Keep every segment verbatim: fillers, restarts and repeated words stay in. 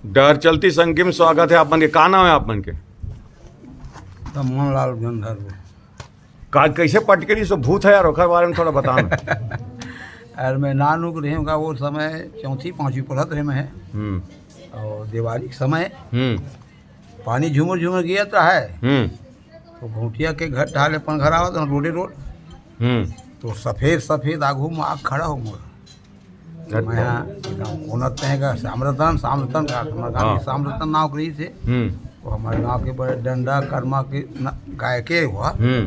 डहर चलती संगी में स्वागत है आप मन के। का नाम है आप मन के? दमन लाल गंधर्व। का, कैसे पटकरी सो भूत है यार, ओकर बारे में थोड़ा बताना। अरे, मैं नानुक रहे हूँ का, वो समय चौथी पाँचवीं पढ़त रहे मैं। हम्म। और दिवाली के समय हम्म। पानी झुमर झुमर गिरत रहा है। हम्म। तो घोटिया के घर ढाले अपन घर आवत हूँ, रोडे रोड। हम्म। तो सफेद सफेद आगू में आग खड़ा हो मोर। अच्छा। मैं यहाँ एकदम उन्नत नहीं का, श्याम रतन, श्याम रतन का, हमारे गाँव में हाँ। श्याम रतन नाव करी से। हम्म। वो हमारे गाँव के बड़े डंडा कर्मा के न-, गायके हुआ। हम्म।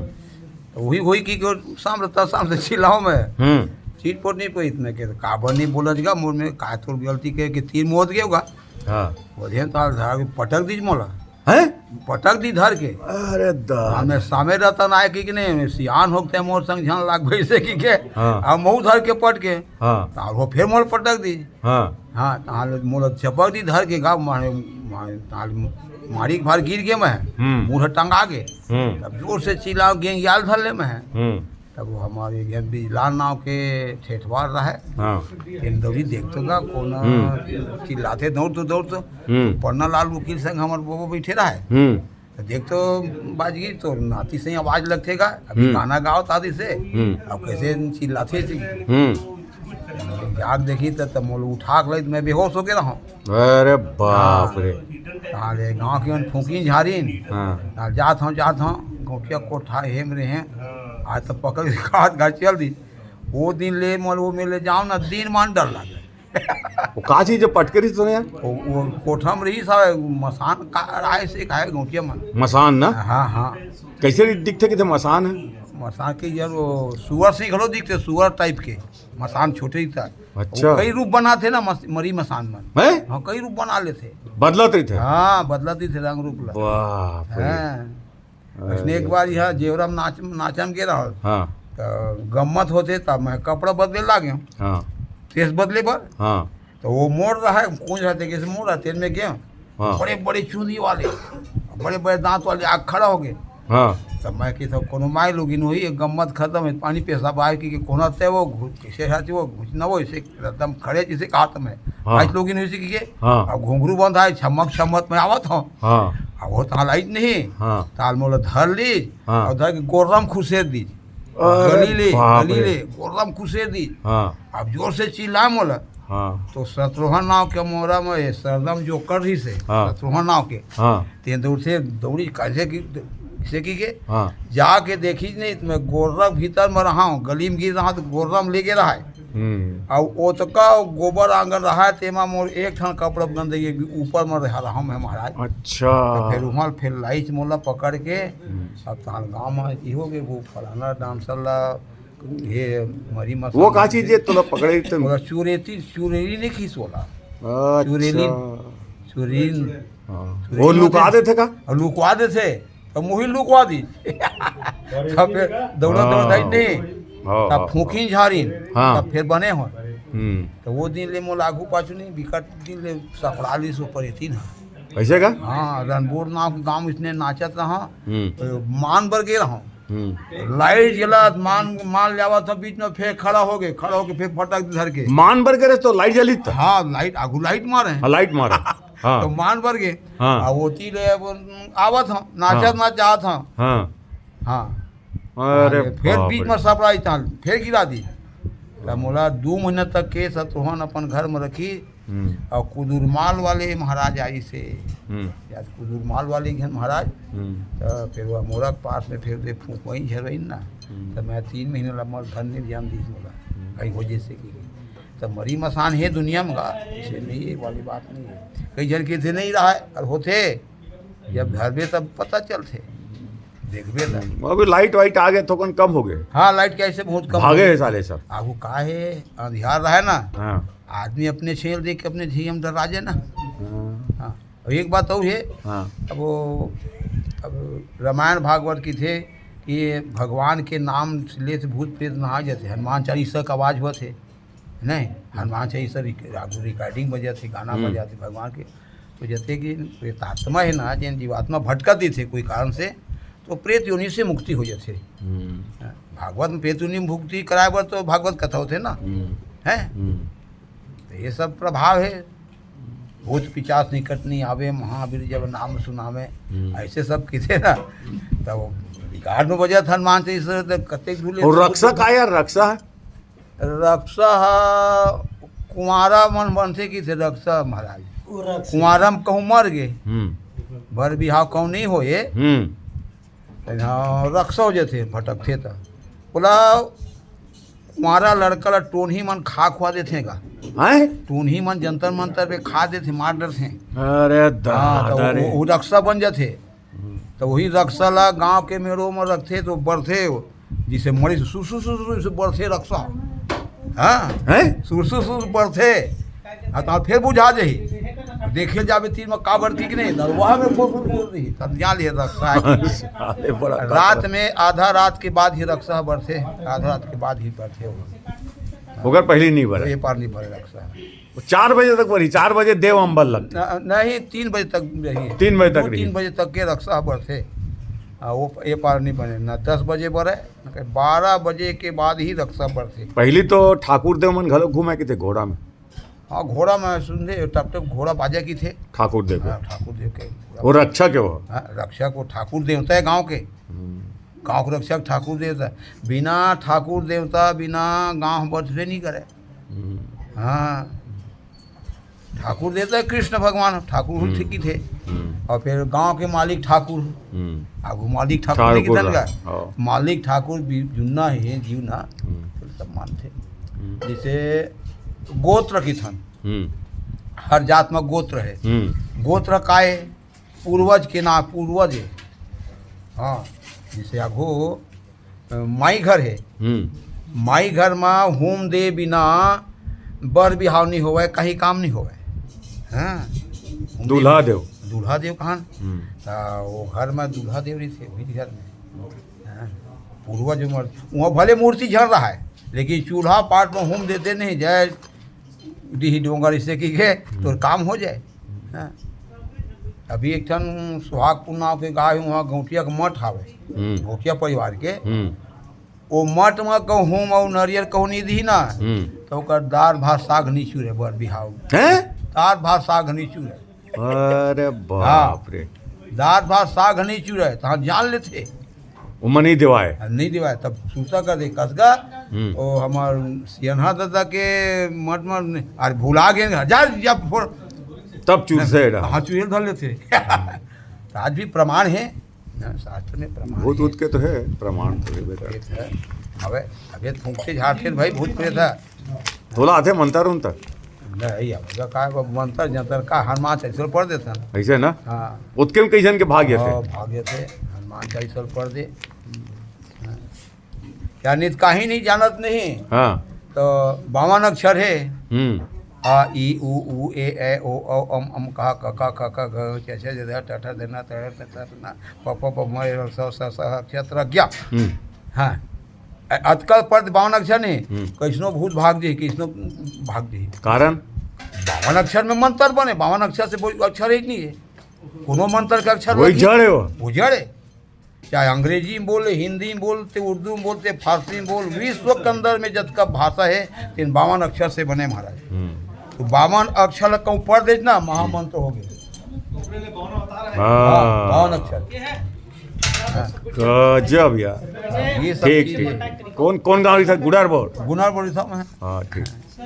तो वही, वही की, की श्याम रतन, श्याम से चिल्लाओ मैं। हम्म। चीट पोट नहीं पड़ी इतने के, तो काबर नहीं बोला जी का, मोर में का तोर गलती के, के तीर मोद गए होगा। हाँ। बोले, "ताल धार के पटक दीज मोला।" हैं? पटक दी धर के। अरे दा। हमें सामे रतन आए कि, कि नहीं, सियान होते मोर संग झन लाग भैसे कि के। हाँ। अब मऊ धर के पटके। हाँ। ताल वो फिर मोल पटक दी। हाँ। हाँ, ताल मोल चपक दी धर के गा, मारे, मारे, ताल मारी के भार गिर गए मैं। हम्म। मुँह टंगा के। हम्म। तब जोर से चिल्लाओ, गेंग याल धर ले मैं। हम्म। तब वो हमारे घर बिजलाल नाव के ठेठवार रहे। हाँ। तेन दौड़ी देखतो का, कौन हम्म। चिल्लाते, दौड़ तो, दौड़ तो। हम्म। पन्ना लाल वकील संग हमर बाबा बैठे रहे। हम्म। तो देख तो बाज गई, तो नाती से ही आवाज लगथे का, अभी हम्म। गाना गाओ तादी से। हम्म। अब कैसे चिल्लाथे से। हम्म। जाग देखी तो, तो मोल उठा के लई, मैं बेहोश हो गया रहूँ। अरे बाप हाँ। रे। ताले गाँव के मन फूकी झारिन। हाँ। ताल जात हूँ, जात हूँ, गोटिया कोठा हेम रहे हैं। आज तो पकड़ के हाथ घाट चल दी। वो दिन ले मोल वो मेले जाओ ना, दिन मान डर लगे। वो का चीज जब पटकरी तो यार? वो, वो कोठा में रही सा, मसान का राय से खाए गोटिया मन। मसान ना? हाँ, हाँ। कैसे दिखथे कि मसान है? मसान के यार वो सुअर से घलो दिखथे, सुअर टाइप के। मसान छोटे ही था। अच्छा। वो कई रूप बनाथे ना मस-, मरी मसान मन। हैं? हाँ, कई रूप बना लेथे। बदलत रहिथे? हाँ, बदलत रहिथे रंग रूप ला। बाप रे। हाँ। अरे। उसने एक बार यहाँ जेवरा में नाच, नाचा में गे रहा। हाँ। तो गम्मत होथे तब मैं कपड़ा बदले लागे हूँ। हाँ। केस बदले बर। हाँ। तो वो मोड़ रहा है, कौन रहते, कैसे मोड़ रहा, तेल में गए। हाँ। बड़े बड़े चूंदी वाले, बड़े बड़े दांत वाले आग खड़ा हो गए। हाँ। तब मैं कि सब कोनो माई लोगिन हुई, ये गम्मत खत्म है, पानी पेशाब आए कि, कि कोना ते वो घु-, कैसे रहते वो घुसना वो ऐसे एकदम खड़े जैसे कहा था मैं। हाँ। आज लोगिन हुई से कि के, हाँ। अब घुंघरू बंधा है, छमक छमक में आवत हूँ। हाँ। अब वो ताल आई नहीं, हाँ। ताल मोला धर ली, हाँ। और धर के गोरम खुसेर दी। अरे गली ले, बाप गली रे। ले, गोरम खुसेर दी। हाँ। अब जोर से चिल्ला मोला। हाँ। तो सतरोहा नाव के मोरा में ये सरदम जो कर रही से, हाँ। सतरोहा नाव के। हाँ। तें दौड़ से दौड़ी कैसे की, से की के? हाँ। जाके देखी नहीं तो मैं गोरम भीतर में रहा हूँ, गली में गिर रहा तो गोरम लेके रहा है। हम्म। और ओतका गोबर आंगन रहा है, तेमा मोर एक ठन कपड़ा गंदगी भी ऊपर में रहा, रहा हूँ मैं महाराज। अच्छा। तो फिर वहाँ फिर लाइच मोला पकड़ के, हम्म। अब ताल गाँव में ई हो गए, वो फलाना डांसर ला, ये मरी मसान वो का चीज है, तोला पकड़े तो? ओला चुरेती, चुरेली नहीं खीस ओला। अच्छा। चुरेली, चुरेली। हाँ। चुरेली वो लुका होते। देथे का? और लुकवा देथे, तो मुही लुकवा दी। तब फिर दौड़ा हाँ। दौड़ा नहीं, हाँ, तब हाँ, फूकी झारी, हाँ। तब फिर बने हो। हम्म। तो वो दिन ले मोला आगू पाछू नहीं, बिकट दिन ले सफड़ा ली सो परे थी ना। ऐसे का? हाँ, रणबोर नाम के गांव इसने नाचत रहा, हम्म। तो मान बर गे रहा। हम्म। लाइट जला, मान, मान ले आवा था, बीच में फेर खड़ा हो गए, खड़ा होके फेर फटक धर के। मान बर गे रहे तो लाइट जली था? हाँ, लाइट, आगू लाइट मारे। हाँ, लाइट मारे। हाँ। तो मान बर गे। हाँ। आ ओती ले अब आवत हम, नाचत हाँ। नाचत जात हम। हाँ। हाँ। अरे हाँ, फेर बाप बीच रे। में सपड़ाई ताल, फेर गिरा दी। त मोला दू महीना तक के सतरोहन अपन घर में रखी। हम्म। और कुदुरमाल वाले महाराज आई से, हम्म। याद कुदुरमाल वाले घर महाराज, हम्म। तो फिर वो मोरा के पास में फिर दे फूकवई झरवई ना, हम्म। तो मैं तीन महीने ला मोर घर नहीं ध्यान दीस मोला, हम्म। कहीं वजह से की। तो मरी मसान है दुनिया में का, इसे नहीं, ये वाली बात नहीं है। कई जन के थे नहीं रहा है, और होते, जब घर में तब पता चलते, देखबे ना। अभी लाइट वाइट आ गए, थोकन कम हो गए। हाँ, लाइट कैसे बहुत कम भागे हो गए। है साले सब। आगू का है, अंधियार रहा है ना। हाँ। आदमी अपने छेल देख के अपने झीम डरा जाए ना। हाँ। हाँ। और एक बात और है, हाँ। अब वो, अब रामायण भागवत की थे कि भगवान के नाम ले से भूत प्रेत नहा जाते, हनुमान चालीसा का आवाज हुआ थे, नहीं, हनुमान चालीसा रिक-, रिकॉर्डिंग बजा थे, गाना हम्म। बजा थे भगवान के, तो जैसे कि प्रेतात्मा है ना, जिन जीवात्मा भटकती थे कोई कारण से, तो प्रेत योनि से मुक्ति हो जाते। हम्म। हाँ, भागवत में प्रेत योनि मुक्ति कराए बर तो भागवत कथा होते ना, हम्म। हैं? हम्म। तो ये सब प्रभाव है। भूत पिचास निकट नहीं आवे, महावीर जब नाम सुनावे। हम्म। ऐसे सब किथे ना, तब रिकॉर्ड में बजत हनुमान चालीसा, तो कतेक दूर ले और रक्षा का यार, रक्षा है? रक्षा ह कुंवारा मन बनथे किथे रक्षा महाराज। वो रक्षा। कुंवारा में कहूँ मर गे, हम्म। बर बिहाव कहूँ नहीं होए, हम्म। हाँ, रक्षा हो जाथे, भटकथे त। बोला, कुंवारा लड़का ला टोनही मन खा खुआ देथे गा। हैं? टोनही मन जंतर मंतर पे खा देथे, मार डरथे। अरे हाँ, तो दादा रे। वो, वो रक्षा बन जाथे। हम्म। तो वही रक्षा ला गांव के मेड़ो में रखथे तो बरथे, जिसे मरीज सुसु सुसु से बरथे रक्षा। हाँ? हैं? सुसु सुसु बरथे। हाँ, तो फिर बुझा जाही। देखे जाबे तीर में काबर की नहीं, दरवाहा में फुर फुर फुर रही, तब जान लिया रक्षा है। साले बड़ा रात में आधा रात के बाद ही रक्षा बरथे, आधा रात के बाद ही बरथे वो। ओकर पहले नहीं बरे। ये पार नहीं बरे रक्षा। वो चार बजे तक बरी, चार बजे देव अम्बर लगथे। न-, नहीं, तीन बजे तक रही। तीन बजे तक दो, रही। तीन बजे तक के रक्षा बरथे। आ, वो ये पार नहीं बने, ना दस बजे बरे, ना कहीं बारह बजे के बाद ही रक्षा बरथे। पहली तो ठाकुर देव मन घलो घूमे किथे घोड़ा में। हाँ, घोड़ा में सुन दे, टप टप घोड़ा बाजे किथे। ठाकुर देव के। हाँ, ठाकुर देव के। वो रक्षा के वो। हाँ, रक्षा को ठाकुर देवता है गांव के। हम्म। गांव के रक्षक ठाकुर देवता। बिना ठाकुर देवता, बिना गांव बचबे नहीं करे। हम्म। हाँ, ठाकुर देवता कृष्ण भगवान, ठाकुर हम्म। ठीक ही थे। हम्म। और फिर गांव के मालिक ठाकुर। हम्म। आगू मालिक ठाकुर ठाकुर देखी तन का। हाँ। मालिक ठाकुर भी जुन्ना है, जीवना। हम्म। फिर सब मानथे। हम्म। जैसे गोत्र किथन। हम्म। हर जात में गोत्र है। हम्म। गोत्र काय? पूर्वज के नाम, पूर्वज है। हाँ, जैसे आगू, अ, माई घर है। हम्म। माई घर में होम दे बिना बर बिहाव नहीं होवे, कहीं काम नहीं होवे। हाँ। होम दे दूल्हा देव। दूल्हा देव कहाँ? हम्म। त वो घर में दूल्हा देव रहिथे, वही घर में। हाँ। पूर्वज उमर, वहाँ भले मूर्ति झड़ रहा है, लेकिन चूल्हा पाट में होम देते नहीं, जय डीही डोंगर इसे की के तोर काम हो जाए। हाँ। अभी एक ठन सुहागपुर नाव के गाँव है, वहाँ गौटिया के मठ हावे, हम्म। गौटिया परिवार के। हम्म। वो मठ में कहूँ होम अउ नरियर कहूँ नहीं दी ना, हम्म। तो ओकर दार भात साग नहीं चुरे बर बिहाव। हैं? दार भात साग नहीं चुरे। अरे बाप हाँ। रे। दार भात साग नहीं चुरे, तो हाँ जान लेथे। ओमा नहीं देवाय। हाँ, नहीं देवाय, तब सूता कर दे, कसगा, हम्म। ओ हमार सियनहा दादा के मठ में, अरे भुला गए, हजार जब फोड़। तब चूर से एड़ा। हाँ, चूर धर लेथे। तो आज भी प्रमाण है, ना, शास्त्र में प्रमाण भूत है। भूत के तो है, प्रमाण तो है बेटा। प्रेत है। अबे, अबे फूंकते झाड़ते भाई, भूत प्रेत है। तोला आथे मंतर उंतर? नहीं, अब का, का मंतर जंतर का हनुमान चालीसा पढ़ देता ना। ऐसे ना? हाँ। ओतके में कई झन के भाग जाथे। हाँ, भाग जाथे, हनुमान चालीसा पढ़ दे। हाँ। क्या नित काही नहीं जानत नहीं? हाँ। तो बावन अक्षर है। हम्म। आ, ई, उ, ऊ, ए, ऐ, ओ, औ, अम, अम, का, क, ख, ग, घ, च, छ, ज, झ, ट, ठ, द, न, त, ण, त, थ, त, न, प, फ, ब, भ, स, स, स, अक्षर ज्ञा। हम्म। हाँ। अ-, अतका पद बावन अक्षर नहीं, हम्म। कैसनो भूत भाग जाही, कैसनो भाग जाही। कारण? बावन अक्षर में मंतर बने, बावन अक्षर से कोई अक्षर ही नहीं है। कोनो मंतर के अक्षर वही लगी, जड़ है वो। वो जड़ है। चाहे अंग्रेजी में बोले, हिंदी में बोलते, उर्दू में बोलते, फारसी में बोल, विश्व के अंदर में जतका भाषा है, तेन बावन अक्षर से बने महाराज। हम्म। तो बावन अक्षर ला कहूँ पढ़ देस ना, महामंत्र हो गए। हाँ। हाँ, बावन अक्षर। हाँ। गजब यार। ये सब ठीक, चीजें। ठीक। कौन, कौन गाँव था? गुडार बोल। गुडार बोल साहब हैं। हाँ, ठीक।